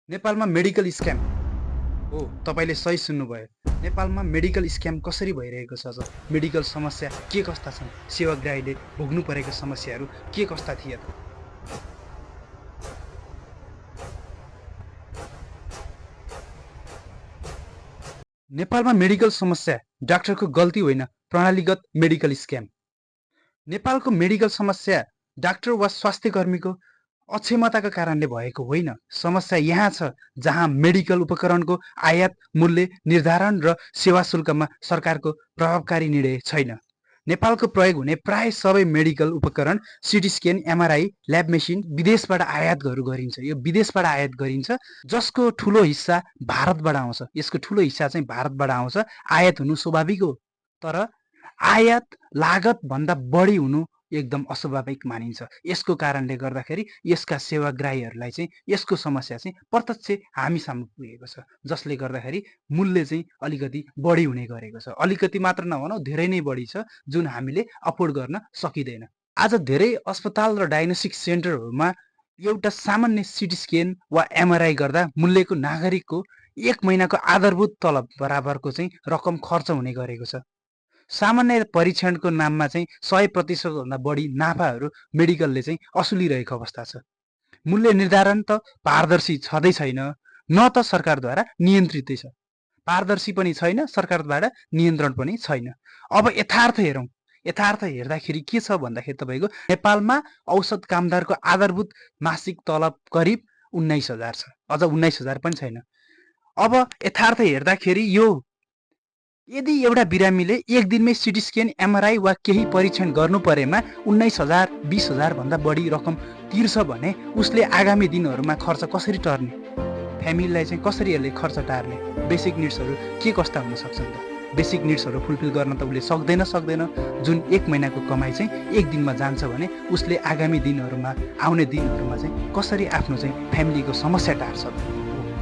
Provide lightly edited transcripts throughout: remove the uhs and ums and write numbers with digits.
नेपालमा medical scam हो। तपाईँले सही सुन्नुभयो। नेपालमा मेडिकल स्क्याम कसरी भइरहेको छ त? मेडिकल समस्या के कस्ता छन्? सेवाग्राहीले भोग्नु परेका समस्याहरू के कस्ता थिए त? नेपालमा मेडिकल समस्या डाक्टरको गल्ती होइन, प्रणालीगत मेडिकल स्क्याम। नेपालको मेडिकल समस्या डाक्टर वा स्वास्थ्यकर्मीको अक्षमताका कारणले भएको होइन। समस्या यहाँ छ जहाँ मेडिकल उपकरणको आयात, मूल्य निर्धारण र सेवा शुल्कमा सरकारको प्रभावकारी निर्णय छैन। नेपालको प्रयोग हुने प्राय सबै मेडिकल उपकरण, CT scan, MRI, lab machine विदेशबाट आयात गरिन्छ। यो विदेशबाट आयात गरिन्छ, जसको ठुलो हिस्सा भारतबाट आउँछ। यसको ठुलो हिस्सा चाहिँ भारतबाट आउँछ। आयात हुनु स्वाभाविक हो, तर आयात लागत भन्दा बढी हुनु एकदम अस्वाभाविक मानिन्छ। यसको कारणले गर्दाखेरि यसका सेवाग्राहीहरूलाई चाहिँ यसको समस्या चाहिँ प्रत्यक्ष हामी सामु पुगेको छ, जसले गर्दाखेरि मूल्य चाहिँ अलिकति बढी हुने गरेको छ। अलिकति मात्र नभनौँ, धेरै नै बढी छ, जुन हामीले अफोर्ड गर्न सकिँदैन। आज धेरै अस्पताल र डायग्नोस्टिक सेन्टरहरूमा एउटा सामान्य सिटी स्क्यान वा एमआरआई गर्दा मूल्यको नागरिकको 1 महिनाको आधारभूत तलब बराबरको चाहिँ रकम खर्च हुने गरेको छ। सामान्य परीक्षणको नाममा चाहिँ 100% भन्दा बढी नाफाहरू मेडिकलले चाहिँ असुलिरहेको अवस्था छ। मूल्य निर्धारण त पारदर्शी छँदै छैन, न त सरकारद्वारा नियन्त्रितै छ। पारदर्शी पनि छैन, सरकारद्वारा नियन्त्रण पनि छैन। अब यथार्थ हेरौँ। यथार्थ हेर्दाखेरि के छ भन्दाखेरि तपाईँको नेपालमा औसत कामदारको आधारभूत मासिक तलब करिब 19,000 छ। अझ 19,000 पनि छैन। अब यथार्थ हेर्दाखेरि यदि एउटा बिरामीले एक दिनमै सिटी स्क्यान, एमआरआई वा केही परीक्षण गर्नु परेमा 19,000 20,000 भन्दा बढी रकम तिर्छ भने उसले आगामी दिनहरूमा खर्च कसरी टर्ने? फ्यामिलीलाई चाहिँ कसरी यसले खर्च टार्ने? बेसिक निड्सहरू के कस्ता हुन सक्छन् त? बेसिक निड्सहरू फुलफिल गर्न त उसले सक्दैन। जुन 1 महिनाको कमाइ चाहिँ एक दिनमा जान्छ भने उसले आगामी दिनहरूमा, आउने दिनहरूमा चाहिँ कसरी आफ्नो चाहिँ फ्यामिलीको समस्या टार्छ?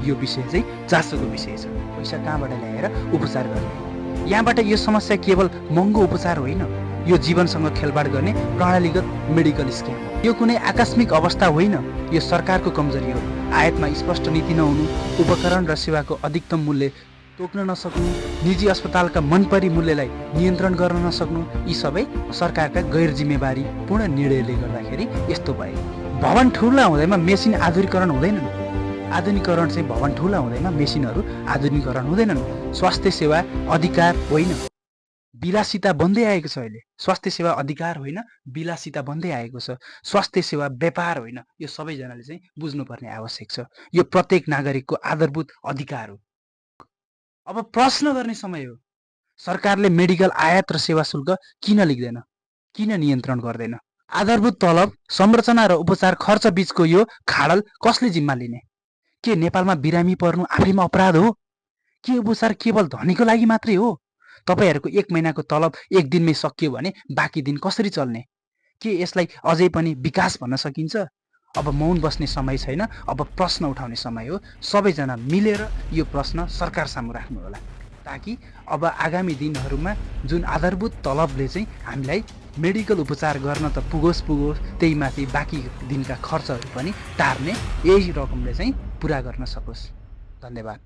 यो विषय चाहिँ चासोको विषय छ। पैसा कहाँबाट ल्याएर उपचार गर्ने? यहाँबाट यो समस्या केवल महँगो उपचार होइन, यो जीवनसँग खेलबाड गर्ने प्रणालीगत मेडिकल स्क्याम हो। यो कुनै आकस्मिक अवस्था होइन, यो सरकारको कमजोरी हो। आयातमा स्पष्ट नीति नहुनु, उपकरण र सेवाको अधिकतम मूल्य तोक्न नसक्नु, निजी अस्पतालका मनपरी मूल्यलाई नियन्त्रण गर्न नसक्नु, यी सबै सरकारका गैर जिम्मेवारी पूर्ण निर्णयले गर्दाखेरि यस्तो भयो। भवन ठुला हुँदैमा मेसिन आधुनिकीकरण हुँदैनन्। आधुनिकीकरण चाहिँ भवन ठुला हुँदैमा मेसिनहरू आधुनिकीकरण हुँदैनन्। स्वास्थ्य सेवा अधिकार होइन, विलासिता बन्दै आएको छ। अहिले स्वास्थ्य सेवा अधिकार होइन, विलासिता बन्दै आएको छ। स्वास्थ्य सेवा व्यापार होइन, यो सबैजनाले चाहिँ बुझ्नुपर्ने आवश्यक छ। यो प्रत्येक नागरिकको आधारभूत अधिकार हो। अब प्रश्न गर्ने समय हो, सरकारले मेडिकल आयात र सेवा शुल्क किन लिक्दैन? किन नियन्त्रण गर्दैन? आधारभूत तलब, संरचना र उपचार खर्च बीचको यो खाडल कसले जिम्मा लिने? के नेपालमा बिरामी पर्नु आफैमा अपराध हो? के उपचार केवल धनीको लागि मात्रै हो? तपाईँहरूको 1 महिनाको तलब एक दिनमै सकियो भने बाँकी दिन कसरी चल्ने? के यसलाई अझै पनि विकास भन्न सकिन्छ? अब मौन बस्ने समय छैन, अब प्रश्न उठाउने समय हो। सबैजना मिलेर यो प्रश्न सरकार सामु राख्नु होला, ताकि अब आगामी दिनहरूमा जुन आधारभूत तलबले चाहिँ हामीलाई मेडिकल उपचार गर्न त पुगोस्, त्यही माथि बाँकी दिनका खर्चहरू पनि टार्ने यही रकमले चाहिँ पुरा गर्न सकोस्। धन्यवाद।